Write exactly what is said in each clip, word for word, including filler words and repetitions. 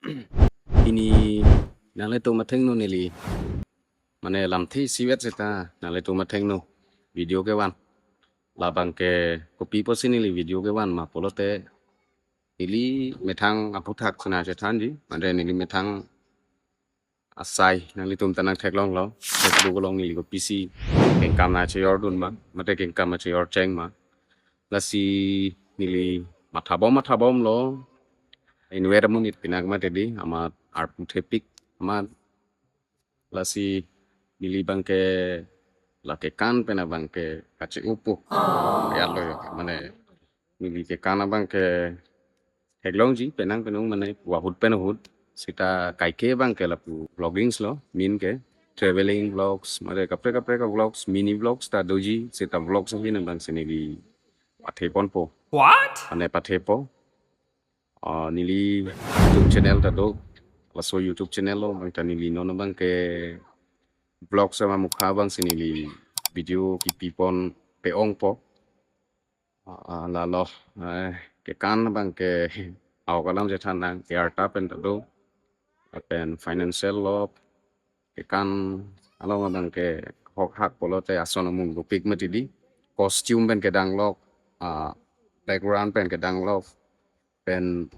Pini nanglitum athengno neli, mane lamthe isivet seta nanglitum athengno video kevan. Labang ke kopi pusi neli video kevan ma pulote, neli methang aphuthak sena chethanji, mane neli methang asai nanglitum ta nangtheklonglo, Facebook along neli kopisi kengkam na chejordun ma, mate kengkam na chejorcheng ma. Lasi neli mathabom mathabomlo, inver amonit pinak mate di, amat arpu thepik, amat lasi neli abang ke la kekan pen abang ke kache-opo. Ya lo yo, mane neli kekan abang ke theklongji penang penung, mane ahut pen ahut. Seta kaike abang ke lapu vloggings lo, min ke traveling vlogs, mane kaprek kaprek a vlogs, mini vlogs ta doji, seta vlogs ahin abang si neli patheponpo. What? Mane pathepo. Ah, neli YouTube channel ta do. Laso YouTube channel along abang ta neli non abang ke vlogs amukha abang si neli video kepipon pe-ongpo. Ah, ah, lalo, eh, kekan abang ke ahok alam chethan nang, arta pen ta do, lapen financial lo, kekan along abang ke hokhak pulote ason amung dopik mati di, costume pen kedang lok, ah, background pen kedang lok, pen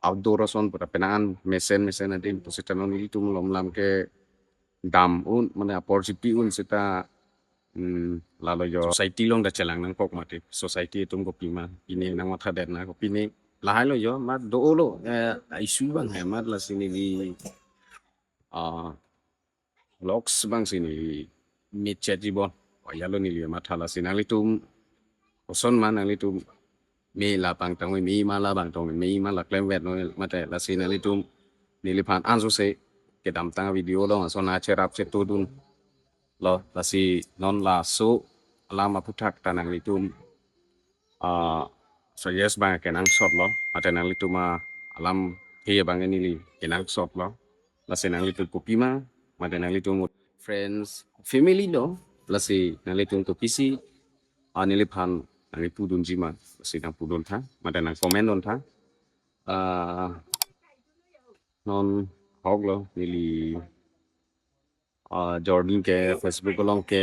outdoor ason puta penang an mesen mesen adi pusita non ilitum lom lam kedam un, mane apor chipi un seta, hmm, lalo yo society along ta chelang nangkok mati, society atum kopi ma, pine nangmathadet na, kopine lahai lo yo, mat do lo, eh, issue abang hai mat lasi neli, ah, vlogs abang si neli mechet jibon. Oh, ya lo neli matha lasi nanglitum oson ma nanglitum me labang tong me ma labang tong me ma la klemvet no mate lasi nanglitum neliphan ansose kedamtang video along ason acherap chetudun lo lasi non laso alam aphuthak ta nanglitum, ah, suggest abang kenangsot lo, mate nanglitum alamthe abang neli kenangsot lo, lasi nanglitum kopi ma, mate nanglitum friends, family lo, lasi nanglitum kopisi, ah, neliphan nangpudunji ma, lasi nangpudun tha, mate nang comment dun tha. Ah, non ahok lo, neli, ah, jordun ke Facebook along ke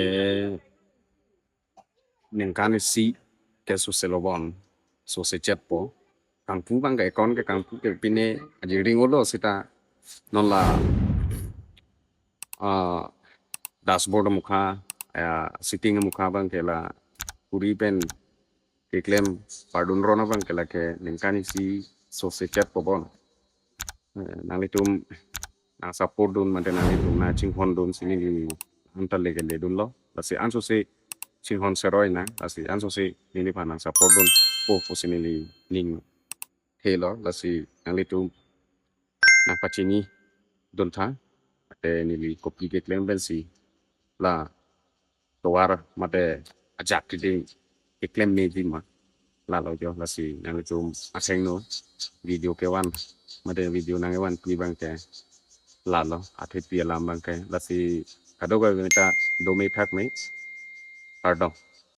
ningkan isi ke sose lo bon, sose chetpo. Kangpu abang ke account ke kangpu ke pine aji ring olo seta non la, ah, dashboard amukha, ya, setting amukha abang ke la kuri pen keklem pardun ron abang ke la ke ningkan isi sose chetpo bon. Eh, nanglitum nangsupport dun mate nanglitum nangchinghon dun si neli anta leke ledun lo. Lasi ansose chinghon seroi na, lasi ansose neliphan nangsupport dunpo pusi neli ningthe lo, lasi nanglitum nangpachini dun tha, mate neli kopi keklem pensi la tovar mate ajak kidi keklem meji ma. Lalo jo, lasi nanglitum athengno video kevan mate video nangkevanpi abang ke lalo, athepi alam abang ke, lasi kadokave ta do me thak me, kardom.